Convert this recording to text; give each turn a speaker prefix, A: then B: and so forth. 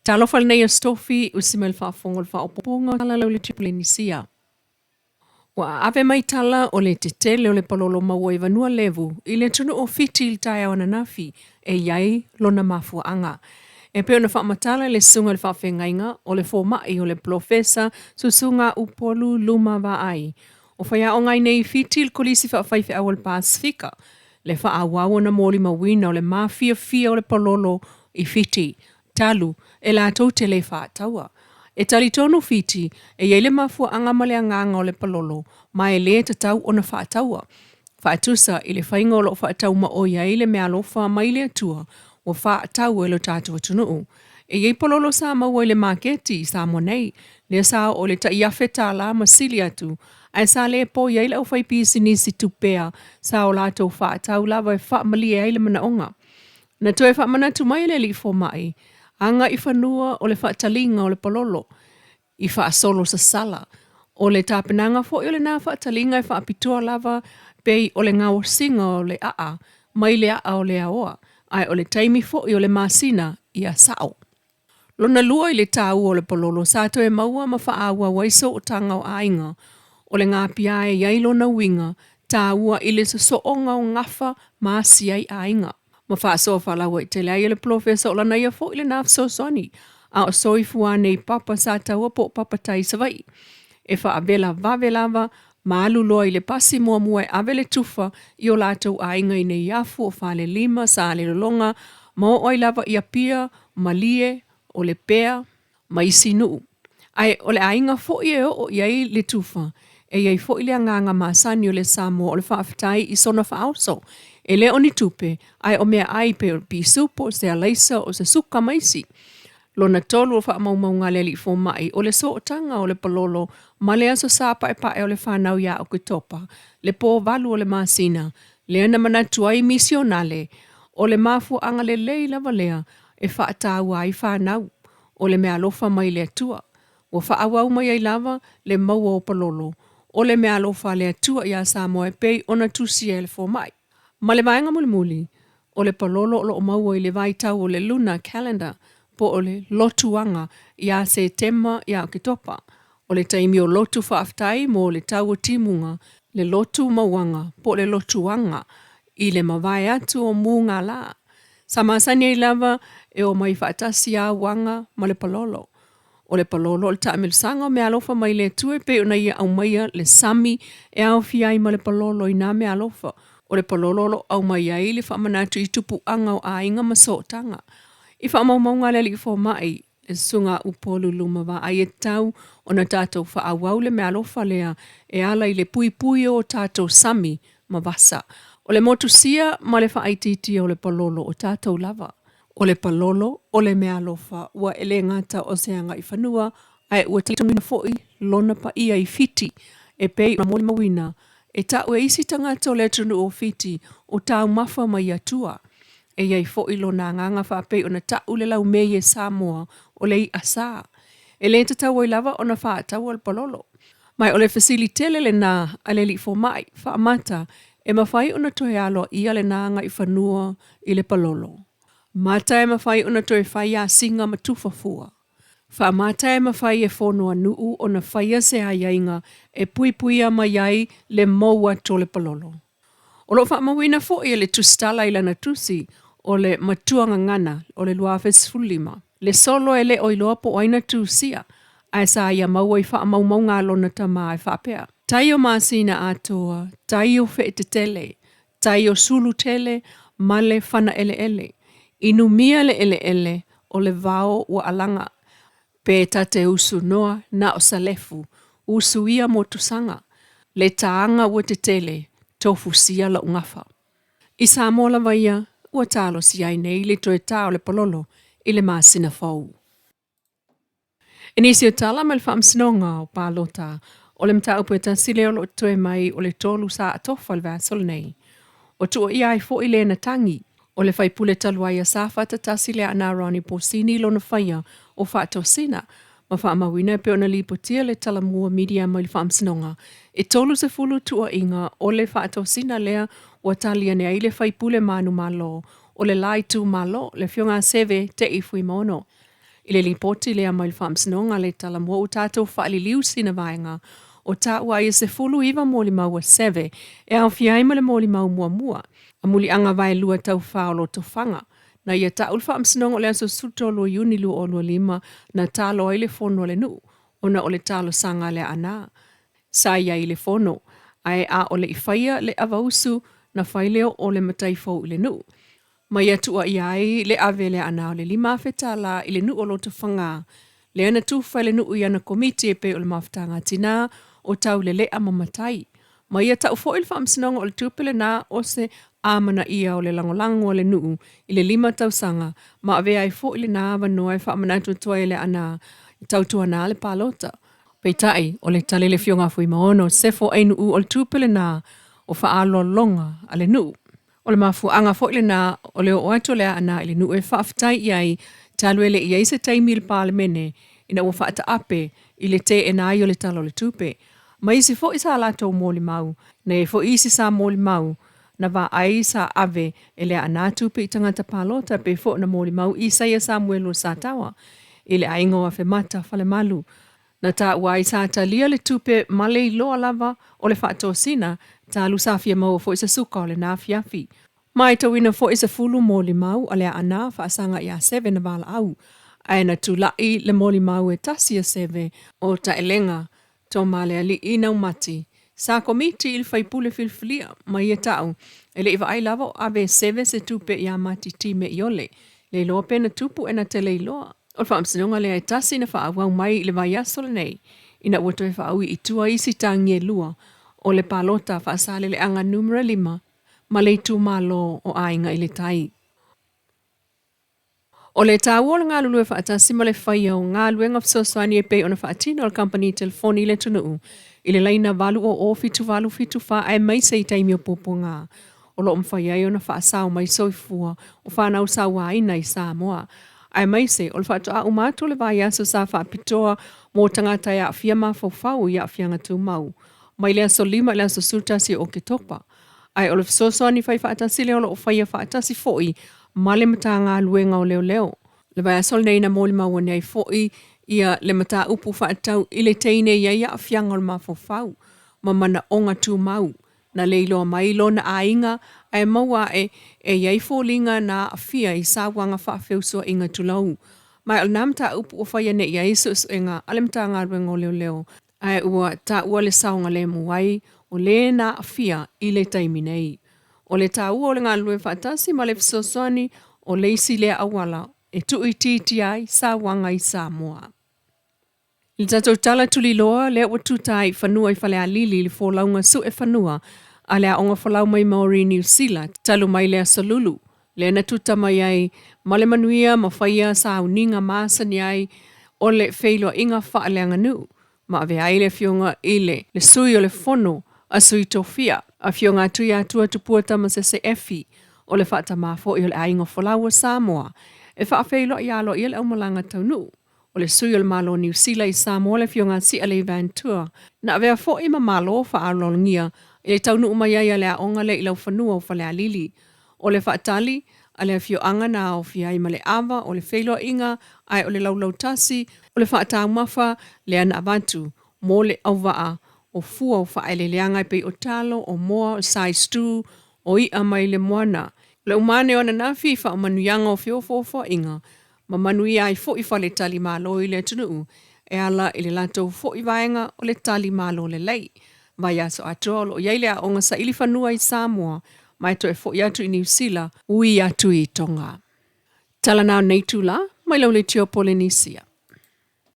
A: Talofa lenei a Stofi, usi mai le faafofoga o le faaopoopoga o tala lau Polenisia. Ua ave mai tala o le tetele o le palolo maua i Vanua Levu i le atunuu o Fiti i le taeao ananafi e i ai lona mafuaaga. E pei ona faamatala e le Susuga i le Faafeagaiga o le Fomai o le Polofesa Susuga Upolu Luma Vaai o faiaoga ai nei i Fiti i le Kolisi Faafaifeau a le Pasefika le faaauau ona molimauina o le mafiafia o le palolo i Fiti talu e latou te le faataua. E talitonu Fiti e i ai le mafuaaga ma le agaga o le palolo ma e le tatau ona faataua. Faatusa i le faiga o lo o faatau maoi ai le meaalofa mai le Atua ua faatau e lo tatou atunuu. E i ai palolo sa maua i le maketi i Samoa nei, lea sa oo i le tai $1,000 ma sili atu, ae sa le poi ai le aufaipisinisi tupea sa o latou faatau lava e faamalie ai le manaoga. Na toe faamanatu mai e le alii fomai, aga i fanua o le faataliga o le palolo i faasolo sasala. O le tapenaga foi o lena faataliga e faapitoa lava pei o le gaosiga o le aa mai le aa o le aoa, ae o le taimi foi o le masina ia sao. Lona lua i le taua o le palolo sa toe maua ma faaauau ai sootaga o aiga, o le gapia e i ai lona uiga taua i le sosooga o gafa ma asi ai aiga. Ma faasoa faalauaitele ai e le polofesa o lana ia foi lena fesoasoani a o soifua nei papa sa taua po o papa tai i Savaii. E faavela vave lava ma alu loa i le pasi muamua e ave le tufa i o latou aiga i Neiafu o Falelima, Salelologa ma oo ai lava i Apia, Malie, o Lepea ma isi nuu. Ae o le aiga foi e oo i ai le tufa, e i ai foi le agaga masani o le Samoa o le faafetai i sona faaoso. E le o ni tupe, ae o meaai pei o le pisupo, o se alaisa, o se suka ma isi. Lona tolu o faamaumauga a le alii fomai, o le sootaga o le palolo ma le Aso Sa Paepae o le fanau ia Oketopa, le po 8 o le masina, lea na manatu ai misionale, o le mafuaaga lelei lava lea e faataua ai fanau, o le meaalofa mai le Atua. Ua faaauau mai ai lava le maua o palolo, o le meaalofa a le Atua ia Samoa e pei ona tusia e le fomai. Ma le vaega mulimuli, o le palolo o lo o maua i le vaitau o le lunar calendar po o le lotuaga ia Setema ia Oketopa, o le taimi o lotu faafetai mo le tau o timuga, le lotu mauaga po o le lotuaga i le mavae atu o mugala. Sa masani ai lava e omai faatasi auaga ma le palolo. O le palolo o le taamilosaga o meaalofa mai le Atua e pei ona ia aumaia le sami e aofia ai ma le palolo i nā meaalofa. O le palolo o lo o aumai ai le faamanatu i tupuaga o aiga ma sootaga. I faamaumauga a le Alii Fomai, le Susuga a Upolu Luma Vaai e tatau ona tatou faaauau le meaalofa lea e ala i le puipui o tatou sami ma vasa. O le motusia ma le faaitiitia o le palolo o tatou lava. O le palolo o le meaalofa ua e le gata o se agaifanua ae ua talitonuina foi lona paia i Fiti e pei ona molimauina e ta'u e isi tagata o le atunuu o Fiti o taumafa mai Atua. E i ai foi lona agaga faapei ona ta'u le laumei e Samoa o le i'a sa. E le tatau ai lava ona faataua le palolo. Ma o le fesili tele lenā a le alii fomai, faamata, e mafai ona toe aloaia lenā agaifanua i le palolo. Mata e mafai ona toe fai asiga ma tufa fua. Faamata e mafai e fono a nuu ona faia se aiaiga e puipuia mai ai le mou atu o le palolo. O lo o faamauina foi e le tusitala i lana tusi o le Matua Gagana o le 2015, le solo e le o iloa po o ai na tusia, ae sa ia maua i faamaumauga a lona tama e faapea. Tai o masina atoa, tai o feetetele, tai o sulu tele ma le fana eleele. Inumia le eleele o le vao ua alaga. Pe ta te usu noa na o Salefu, usu ia motusaga. Le taaga ua tetele, tofusia lou gafa. I Samoa lava ia, ua talosia ai nei le toe tā o le palolo i le masina fou. I nisi o tala mai le Faamasinoga o Palota, o le mataupu e tasi lea o lo o totoe mai o le tolu sa atofa i le vaiaso lenei. Ua tuuaia ai foi le na tagi o le faipule talu ai a Safata tasi le Aana Ronnie Posini i lona faia o faatosina ma faamauina e pei ona lipotia le Talamua Media mai le Faamasinoga e 30 tuuaiga o le faatosina lea ua tali ane ai le faipule manumalo o le la itumalo, le Afioga a Seve Te'i Fuimaono. I le lipoti lea mai le Faamasinoga le Talamua ua tatou faaliliu sina vaega o taua ai e 19 molimau a Seve e aofia ai ma le molimau muamua a Muliaga Vaelua Taufao Lotofaga na ia ta'u le Faamasinoga o le aso 13 o Iuni 2025 na talo ai le fono a le nuu ona o le talosaga a le Aana sa i ai i le fono ae a o le i faia le avausu na fai lea o le matai fou i le nuu ma ia tuuaia ai le ave o le Aana o le $5,000 tālā i le nuu o Lotofaga lea na tufa e le nuu i ana komiti e pei o le Mafutaga a Tinā o Taulelea ma Matai. Ma ia ta'u foi le Faamasinoga o le tupe lenā o se amanaia o le lagolago a le nuu i le 5 tausaga ma avea ai foi lenā avanoa e faamanatu atu ai e le Aana e tautuana le palota. Peitai, o le tali a le Afioga a Fuimaono Sefo Ainuu o le tupe lenā o faaaloaloga a le nuu. O le mafuaaga foi lenā o le oo atu o le Aana i le nuu e faafetai i ai talu e le i i ai se taimi i le Palemene ina ua faataape i le teena ai o le Tala o le Tupe. Ma isi foi sa latou molimau, na i ai foi isi sa molimau na vaai sa ave e le Aana tupe i tagata palota e pei foi ona molimau Isaia Samuelu o Sataoa i le aiga o Afemata Falemalu Na taua ai sa talia le tupe ma le iloa lava o le faatosina, talu sa fia maua foi se suka o lena afiafi. Maitauina foi 10 molimau a le Aana faasaga ia Seve na valaau, ae na tula'i le molimau e tasi a Seve o Taelega Tomalealii Naumati sa komiti i le faipule filifilia ma ia ta'u e le i vaai lava o ave e Seve se tupe ia Mati Time Iole le iloa pe na tupu e na te le iloa. O le faamasinoga lea e tasi na faaauau mai i le vaiaso lenei ina ua toe faaui i tua isi tagi e lua o le palota Faasaleleaga Numera 5 ma le itumalo o Aiga i le Tai. O le taua o le galulue faatasi ma le faia o galuega fesoasoani e pei ona faatino e le kamupani telefoni i le atunuu i le laina 800 7874 aemaise i taimi o puapuaga o lo o mafai ai ona faasao mai soifua o fanau sauaina i Samoa aemaise o le faatoa uma atu o le vaiaso sa faapitoa mo tagata e aafia mafaufau i aafiaga tumau mai le aso 5 i le aso 11 o Oketopa ae o le fesoasoani fai faatasi lea o lo o faia faatasi foi ma le Matagaluega o Leoleo. Le vaiaso lenei na molimau ane ai foi ia le mataupu faatatau i le teine e i ai aafiaga o le mafaufau ma manaoga tumau na le iloa mai lona aiga ae maua ae e i ai foliga na aafia i sauaga faafeusuaiga tulou. Ma o lena mataupu ua faia nei i ai suesuega a le Matagaluega o Leoleo ae ua taua le saogalemu ai o le na aafia i le taimi nei. O le taua o le galulue faatasi ma le fesoasoani o le isi lea auala e tuuitiitia ai sauaga i Samoa. I le tatou tala tuliloa lea ua tuta ai i fanua i Falealili i le folauga sue fanua a le aoga folau mai Maori Niu Sila talu mai le aso Lulu lea na tuta mai ai ma le manuia ma faia sauniga masani ai o le feiloaiga faaleaganuu ma avea ai le afioga i le le sui o le fono a Sui Tofia, afioga a Tuiatua Tupua Tamasese Efi, o le faatamā foi o le aiga folau o Samoa e faafeiloai aloaia le aumalaga taunuu. O le sui o le Malo o Niu Sila i Samoa le afioga a Sialei Ventura, na avea foi ma malo faaaloalogia i le taunuu mai ai a le aoga lea i laufanua o Falealili. O le faatali a le afioaga na aofia ai ma le ava o le feiloaiga ae o le laulautasi o le faataumafa lea na avatu mo le auvaa o fua o faaeleeleaga e pei o talo, o moa, o size 2, o i'a mai le moana. O le uma ane o ananafi i faamanuiaga o feofoofoaiga ma manuia ai foi faletalimalo i le atunuu e ala i le latou foi vaega o le talimalo lelei. Vaiaso atoa o lo o i ai le aoga saili fanua i Samoa ma e toe foi atu i Niu Sila, ui atu i Toga. Tala na o nei tula, mai lau leitio Polenisia.